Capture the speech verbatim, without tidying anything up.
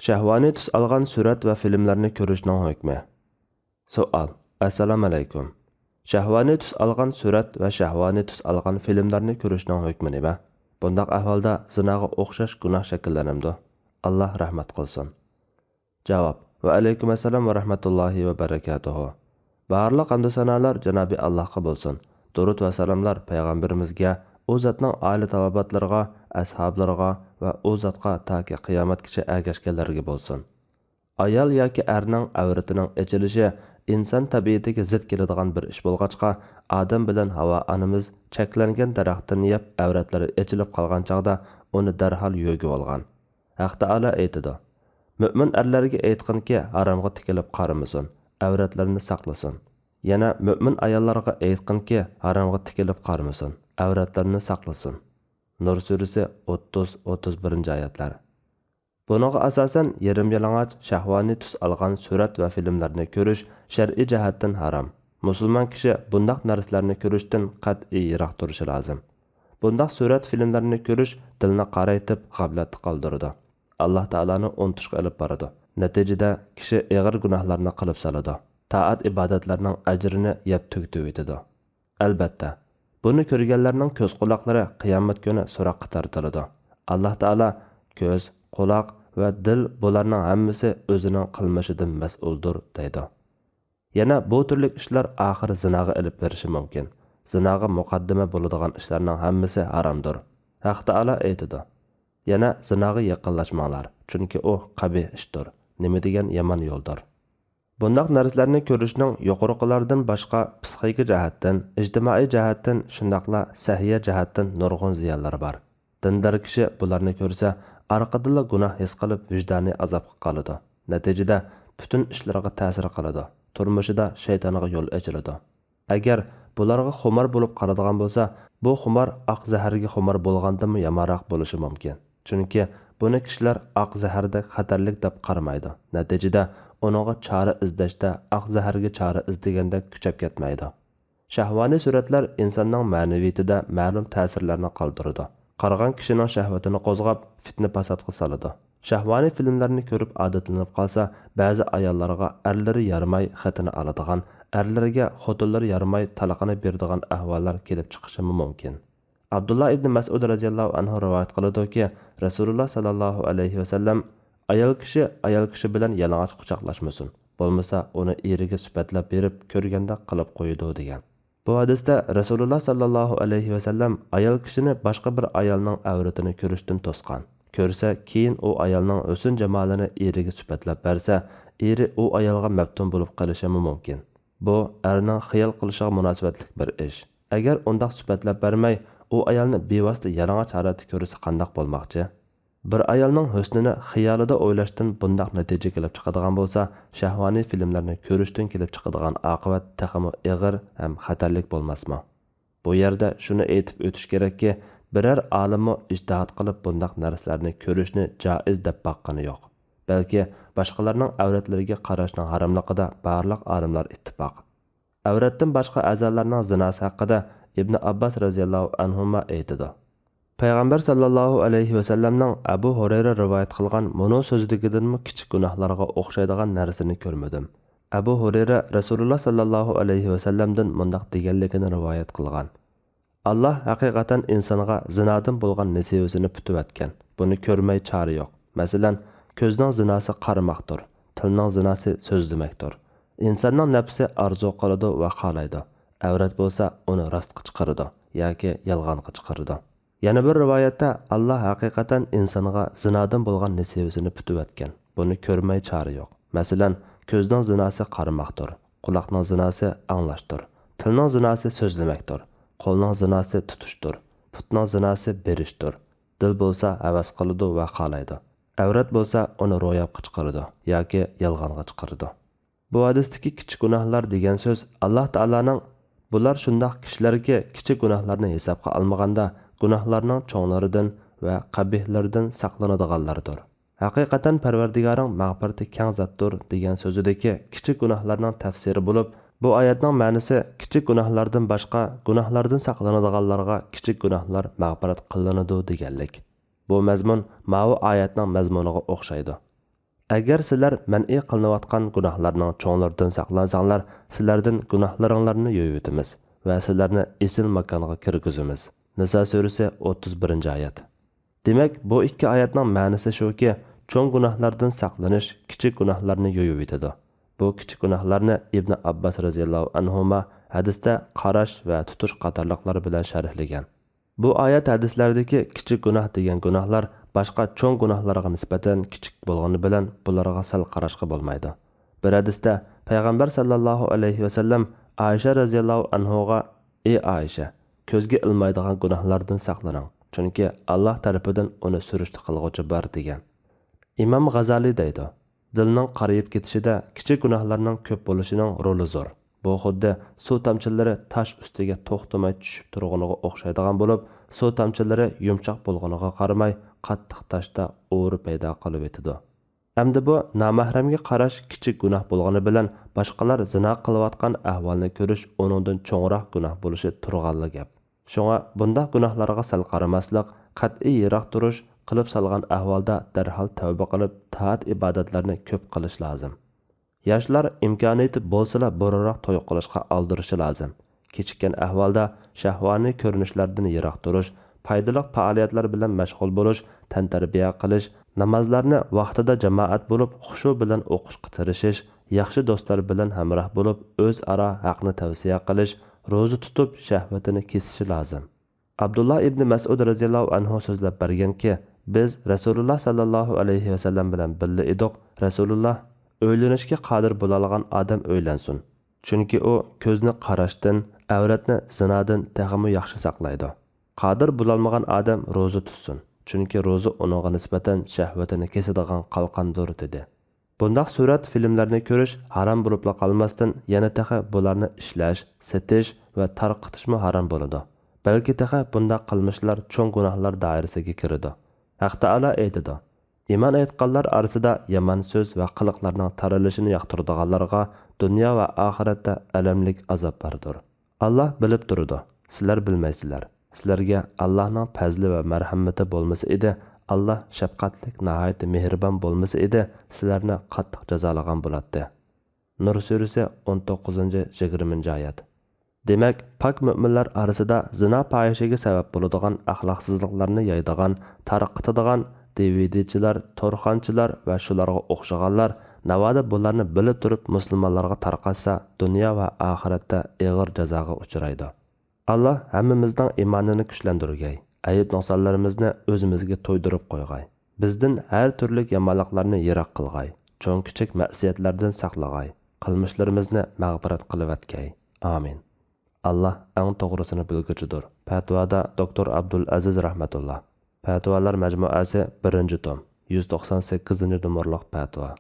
شەھۋانىي تۈس ئالغان سۈرەت ۋە فىلىملەرنى كۆرۈشنىڭ ھۆكمى. سوئال. ئەسسالامۇئەلەيكۇم. شەھۋانىي تۈس ئالغان سۈرەت ۋە شەھۋانىي تۈس ئالغان فىلىملەرنى كۆرۈشنىڭ ھۆكمى نېمە؟ بۇنداق ئەھۋالدا زىناغا ئوخشاش گۇناھ شەكىللەنەمدۇ؟ ئاللا رەھمەت قىلسۇن. جاۋاب. ۋەئەلەيكۇم ئەسسالام ۋە رەھمەتۇللاھى ۋە بەرەكاتۇھۇ. بارلىق ھەمدۇ سانالار جانابى ئاللاھقا بولسۇن. دۇرۇت ۋە سالاملار پەيغەمبىرىمىزگە، ئۇ زاتنىڭ ئائىلە تاۋابىئاتلىرىغا، ئەسھابلىرىغا ۋە ئۇ زاتقا تاكى قىيامەتكىچە ئەگەشكەنلەرگە بولسۇن. ئايال ياكى ئەرنىڭ ئەۋرىتىنىڭ ئېچىلىشى ئىنسان تەبىئىتىگە زىت كېلىدىغان بىر ئىش بولغاچقا، ئادەم بىلەن ھاۋا ئانىمىز چەكلەنگەن دەرەختىن يەپ ئەۋرەتلىرى ئېچىلىپ قالغان چاغدا ئۇنى دەرھال يۆگىۋالغان. ھەق تائالا ئېيتىدۇ، مۆمىن ئەرلەرگە ئېيتقىنكى، ھارامغا تىكىلىپ قارىمىسۇن، ئەۋرەتلىرىنى ساقلىسۇن. يەنە مۆمىن ئاياللارغا ئېيتقىنكى، ھارامغا تىكىلىپ قارىمىسۇن، ئەۋرەتلىرىنى ساقلىسۇن. نۇر سۈرىسى، ئوتتۇز، ئوتتۇز بىرىنچى ئايەتلەر. بۇنىڭغا ئاساسەن، يېرىم يالىڭاچ، شەھۋانىي تۈس ئالغان سۈرەت ۋە فىلىملەرنى كۆرۈش شەرئىي جەھەتتىن ھارام. مۇسۇلمان كىشى بۇنداق نەرسىلەرنى كۆرۈشتىن قەتئىي يىراق تۇرۇشى لازىم. بۇنداق سۈرەت فىلىملەرنى كۆرۈش دىلنى قارايتىپ، غەپلەتتە قالدۇرىدۇ. ئاللا تائالانى ئۇنتۇشقا ئېلىپ بارىدۇ. نەتىجىدە، كىشى ئېغىر گۇناھلارنى قىلىپ سالىدۇ. تائەت-ئىبادەتلەرنىڭ ئەجرىنى يەپ تۈگىتىۋېتىدۇ. ئەلبەتتە، بۇنى كۆرگەنلەرنىڭ كۆز-قۇلاقلىرى قىيامەت كۈنى سوراققا تارتىلىدۇ. ئاللا تائالا، كۆز، قۇلاق ۋە دىل، بۇلارنىڭ ھەممىسى ئۆزىنىڭ قىلمىشىدىن مەسئۇلدۇر، دەيدۇ. يەنە بۇ تۈرلۈك ئىشلار ئاخىرى زىناغا ئېلىپ بېرىشى مۇمكىن. زىناغا مۇقەددىمە بولىدىغان ئىشلارنىڭ ھەممىسى ھارامدۇر. ھەق تائالا ئېيتىدۇ، يەنە زىناغا يېقىنلاشماڭلار، چۈنكى ئۇ قەبىھ ئىشتۇر، نېمە دېگەن يامان يولدۇر. بۇنداق نەرسىلەرنى كۆرۈشنىڭ يۇقىرىقىلاردىن باشقا پسىخىكا جەھەتتىن، ئىجتىمائىي جەھەتتىن، شۇنداقلا سەھىيە جەھەتتىن نۇرغۇن زىيانلىرى بار. دىندار كىشى بۇلارنى كۆرسە، ئارقىدىنلا گۇناھ ھېس قىلىپ، ۋىجدانىي ئازابقا قالىدۇ. نەتىجىدە، پۈتۈن ئىشلىرىغا تەسىر قىلىدۇ، تۇرمۇشىدا شەيتانغا يول ئېچىلىدۇ. ئەگەر بۇلارغا خۇمار بولۇپ قارىدىغان بولسا، بۇ خۇمار ئاق زەھەرگە خۇمار بولغاندىنمۇ يامانراق بولۇشى مۇمكىن. چۈنكى بۇنى كىشىلەر ئاق زەھەردەك خەتەرلىك دەپ قارىمايدۇ. نەتىجىدە، ئۇنىڭغا چارە ئىزدەشتە ئاق زەھەرگە چارە ئىزدىگەندەك كۈچەپ كەتمەيدۇ. شەھۋانىي سۈرەتلەر ئىنساننىڭ مەنىۋىيىتىدە مەلۇم تەسىرلەرنى قالدۇرىدۇ. قارىغان كىشىنىڭ شەھۋىتىنى قوزغاپ، پىتنە-پاساتقا سالىدۇ. شەھۋانىي فىلىملەرنى كۆرۈپ ئادەتلىنىپ قالسا، بەزى ئاياللارغا ئەرلىرى يارىماي خېتىنە ئالىدىغان، ئەرلىرىگە خوتۇنلىرى يارىماي تالاقىنى بېرىدىغان ئەھۋاللار كېلىپ چىقىشىمۇ مۇمكىن. ئابدۇللا ئىبنى مەسئۇد رەزىياللاھۇ ئەنھۇ رىۋايەت قىلىدۇكى، رەسۇلۇللا ساللاللاھۇ ئەلەيھى ۋەسەللەم، ئايال كىشى ئايال كىشى بىلەن يالىڭاچ قۇچاقلاشمىسۇن، بولمىسا ئۇنى ئېرىگە سۈپەتلەپ بېرىپ كۆرگەندەك قىلىپ قويىدۇ، دېگەن. بۇ ھەدىستە رەسۇلۇللا ساللاللاھۇ ئەلەيھى ۋەسەللەم ئايال كىشىنى باشقا بىر ئايالنىڭ ئەۋرىتىنى كۆرۈشتىن توسقان. كۆرسە، كېيىن ئۇ ئايالنىڭ ھۆسن جامالىنى ئېرىگە سۈپەتلەپ بەرسە، ئېرى ئۇ ئايالغا مەپتۇن بولۇپ قېلىشىمۇ مۇمكىن. بۇ ئەرنىڭ خىيال قىلىشىغا مۇناسىۋەتلىك بىر ئىش. ئەگەر ئۇنداق سۈپەتلەپ بەرمەي، ئۇ ئايالنى بىۋاسىتە يالىڭاچ ھالەتتە كۆرسە قانداق بولماقچى؟ بىر ئايالنىڭ ھۆسنىنى خىيالىدا ئويلاشتىن بۇنداق نەتىجە كېلىپ چىقىدىغان بولسا، شەھۋانىي فىلىملەرنى كۆرۈشتىن كېلىپ چىقىدىغان ئاقىۋەت تېخىمۇ ئېغىر ھەم خەتەرلىك بولماسمۇ؟ بۇ يەردە شۇنى ئېيتىپ ئۆتۈش كېرەككى، بىرەر ئالىممۇ ئىجتىھات قىلىپ بۇنداق نەرسىلەرنى كۆرۈشنى جائىز دەپ باققىنى يوق. بەلكى باشقىلارنىڭ ئەۋرەتلىرىگە قاراشنىڭ ھاراملىقىدا بارلىق ئالىملار ئىتتىپاق. ئەۋرەتتىن باشقا ئەزالارنىڭ زىناسى ھەققىدە ئىبنى ئابباس رەزىياللاھۇ ئەنھۇما ئېيتىدۇ، پەيغەمبەر ساللاللاھۇ ئەلەيھى ۋەسەللەمنىڭ ئەبۇ ھۇرەيرە رىۋايەت قىلغان مۇنۇ سۆزىدىكىدىنمۇ كىچىك گۇناھلارغا ئوخشايدىغان نەرسىنى كۆرمىدىم. ئەبۇ ھۇرەيرە رەسۇلۇللا ساللاللاھۇ ئەلەيھى ۋەسەللەمدىن مۇنداق دېگەنلىكىنى رىۋايەت قىلغان، ئاللا ھەقىقەتەن ئىنسانغا زىنادىن بولغان نېسىۋىسىنى پۈتۈۋەتكەن. بۇنى كۆرمەي چارە يوق. مەسىلەن، كۆزنىڭ زىناسى قارىماقتۇر، تىلنىڭ زىناسى سۆزلىمەكتۇر. ئىنساننىڭ نەپسى ئارزۇ قىلىدۇ ۋە خالايدۇ. ئەۋرەت بولسا ئۇنى راستقا چىقىرىدۇ ياكى يالغانغا چىقىرىدۇ. يەنە بىر رىۋايەتتە، ئاللا ھەقىقەتەن ئىنسانغا زىنادىن بولغان نېسىۋىسىنى پۈتۈۋەتكەن. بۇنى كۆرمەي چارە يوق. مەسىلەن، كۆزنىڭ زىناسى قارىماقتۇر، قۇلاقنىڭ زىناسى ئاڭلاشتۇر، تىلنىڭ زىناسى سۆزلىمەكتۇر، قولنىڭ زىناسى تۇتۇشتۇر، پۇتنىڭ زىناسى بېرىشتۇر. دىل بولسا ھەۋەس قىلىدۇ ۋە خالايدۇ. ئەۋرەت بولسا ئۇنى روياپقا چىقىرىدۇ ياكى يالغانغا چىقىرىدۇ. بۇ ھەدىستىكى كىچىك گۇناھلار دېگەن سۆز ئاللا تائالانىڭ، بۇلار شۇنداق كىشىلەركى، كىچىك گۇناھلارنى ھېسابقا ئالمىغاندا، گۇناھلارنىڭ چوڭلىرىدىن ۋە قەبىھلىرىدىن ساقلىنىدىغانلاردۇر. ھەقىقەتەن پەرۋەردىگارىڭ مەغپىرىتى كەڭ زاتتۇر دېگەن سۆزىدىكى كىچىك گۇناھلارنىڭ تەپسىرى بولۇپ، بۇ ئايەتنىڭ مەنىسى كىچىك گۇناھلاردىن باشقا گۇناھلاردىن ساقلىنىدىغانلارغا كىچىك گۇناھلار مەغپىرەت قىلىنىدۇ دېگەنلىك. بۇ مەزمۇن ماۋۇ ئايەتنىڭ مەزمۇنىغا ئوخشايدۇ. ئەگەر سىلەر مەنئى قىلىنىۋاتقان گۇناھلارنىڭ چوڭلىرىدىن ساقلانساڭلار، سىلەردىن گۇناھلىرىڭلارنى يۇيۇۋېتىمىز ۋە سىلەرنى ئېسىل ماكانغا كىرگۈزىمىز. نىسا سۈرىسى، ئوتتۇز بىرىنچى ئايەت. دېمەك، بۇ ئىككى ئايەتنىڭ مەنىسى شۇكى، چوڭ گۇناھلاردىن ساقلىنىش كىچىك گۇناھلارنى يۇيۇۋېتىدۇ. بۇ كىچىك گۇناھلارنى ئىبنى ئابباس رەزىياللاھۇ ئەنھۇما ھەدىستە قاراش ۋە تۇتۇش قاتارلىقلار بىلەن شەرھلىگەن. بۇ ئايەت ھەدىسلەردىكى كىچىك گۇناھ دېگەن گۇناھلار باشقا چوڭ گۇناھلارغا نىسبەتەن كىچىك بولغىنى بىلەن بۇلارغا سەل قاراشقا بولمايدۇ. بىر ھەدىستە پەيغەمبەر ساللاللاھۇ ئەلەيھى ۋەسەللەم ئائىشە رەزىياللاھۇ ئەنھۇغا، ئى ئائىشە، كۆزگە ئىلمايدىغان گۇناھلاردىن ساقلىنىڭ، چۈنكى ئاللاھ تەرىپىدىن ئۇنى سۈرۈشتە قىلغۇچى بار، دېگەن. ئىمام غازالى دەيدۇ، دىلنىڭ قارىيىپ كېتىشىدە كىچىك گۇناھلارنىڭ كۆپ بولۇشىنىڭ رولى زور. بۇ خۇددى سۇ تامچىلىرى تاش ئۈستىگە توختىماي چۈشۈپ تۇرغىنىغا ئوخشايدىغان بولۇپ، سۇ تامچىلىرى يۇمشاق بولغىنىغا قارىماي، قاتتىق تاشتا ئورا پەيدا قىلىۋېتىدۇ. ئەمدى بۇ نامەھرەمگە قاراش كىچىك گۇناھ بولغىنى بىلەن، باشقىلار زىنا قىلىۋاتقان ئەھۋالنى كۆرۈش ئۇنىڭدىن چوڭراق گۇناھ بولۇشى تۇرغانلا گەپ. شۇڭا بۇنداق گۇناھلارغا سەل قارىماسلىق، قەتئىي يىراق تۇرۇش، قىلىپ سالغان ئەھۋالدا دەرھال تەۋبە قىلىپ، تائەت-ئىبادەتلەرنى كۆپ قىلىش لازىم. ياشلار ئىمكانىيىتى بولسىلا بۇرۇنراق توي قىلىشقا ئالدىرىشى لازىم. كېچىككەن ئەھۋالدا شەھۋانىي كۆرۈنۈشلەردىن يىراق تۇرۇش، پايدىلىق پائالىيەتلەر بىلەن مەشغۇل بولۇش، تەنتەربىيە قىلىش، نامازلارنى ۋاقتىدا جامائەت بولۇپ خۇشۇ بىلەن ئوقۇشقا تىرىشىش، ياخشى دوستلار بىلەن ھەمراھ بولۇپ ئۆزئارا ھەقنى تەۋسىيە قىلىش، روزا تۇتۇپ شەھۋىتىنى كېسىشى لازىم. ئابدۇللا ئىبنى مەسئۇد رەزىياللاھۇ ئەنھۇ سۆزلەپ بەرگەنكى، بىز رەسۇلۇللا ساللاللاھۇ ئەلەيھى ۋەسەللەم بىلەن بىللە ئىدۇق. رەسۇلۇللا، ئۆيلىنىشكە قادىر بولالىغان ئادەم ئۆيلەنسۇن. چۈنكى ئۇ كۆزنى قاراشتىن، ئەۋرەتنى زىنادىن تېخىمۇ ياخشى ساقلايدۇ. قادىر بولالمىغان ئادەم روزا تۇتسۇن. چۈنكى روزا ئۇنىڭغا نىسبەتەن شەھۋىتىنى كېسىدىغان قالقاندۇر، دېدى. بۇنداق سۈرەت فىلىملەرنى كۆرۈش ھارام بولۇپلا قالماستىن، يەنە تېخى بۇلارنى ئىشلەش، سېتىش ۋە تارقىتىشمۇ ھارام بولىدۇ. بەلكى تېخى بۇنداق قىلمىشلار چوڭ گۇناھلار دائىرىسىگە كىرىدۇ. ھەق تائالا ئېيتىدۇ، ئىمان ئېيتقانلار ئارىسىدا يامان سۆز ۋە قىلىقلارنىڭ تارىلىشىنى ياقتۇرىدىغانلارغا دۇنيا ۋە ئاخىرەتتە ئەلەملىك ئازاب باردۇر. ئاللاھ بىلىپ تۇرىدۇ، سىلەر بىلمەيسىلەر. سىلەرگە ئاللاھنىڭ پەزلى ۋە مەرھەمىتى بولمىسا ئىدى، ئاللاھ شەپقەتلىك، ناھايىتى مېھرىبان بولمىسا ئىدى، سىلەرنى قاتتىق جازالىغان بولاتتى. نۇر سۈرىسى، ئون توققۇزىنچى، يىگىرمىنچى ئايەت. دېمەك، پاك مۆمىنلەر ئارىسىدا زىنا پاھىشىگە سەۋەب بولىدىغان ئەخلاقسىزلىقلارنى يايىدىغان، تارقىتىدىغان دىۋىدىچىلار، تورخانىچىلار ۋە شۇلارغا ئوخشىغانلار، ناۋادا بۇلارنى بىلىپ تۇرۇپ مۇسۇلمانلارغا تارقاتسا، دۇنيا ۋە ئاخىرەتتە ئېغىر جازاغا ئۇچرايدۇ. ئاللاھ ھەممىمىزنىڭ ئىمانىنى كۈچلەندۈرگەي، ئەيىب-نۇقسانلىرىمىزنى ئۆزىمىزگە تويدۇرۇپ قويغاي. بىزدىن ھەر تۈرلۈك يامانلىقلارنى يىراق قىلغاي، چوڭ-كىچىك مەسىيەتلەردىن ساقلىغاي، قىلمىشلىرىمىزنى مەغپىرەت قىلىۋەتكەي. ئامىن. ئاللاھ ئەڭ توغرىسىنى بىلگۈچىدۇر. پەتىۋادا دوكتور ئابدۇل ئەزىز رەھمەتۇللا. پەتىۋالار مەجمۇئەسى، بىرىنچى توم، يۈز توقسان سەككىزىنچى نومۇرلۇق پەتىۋا.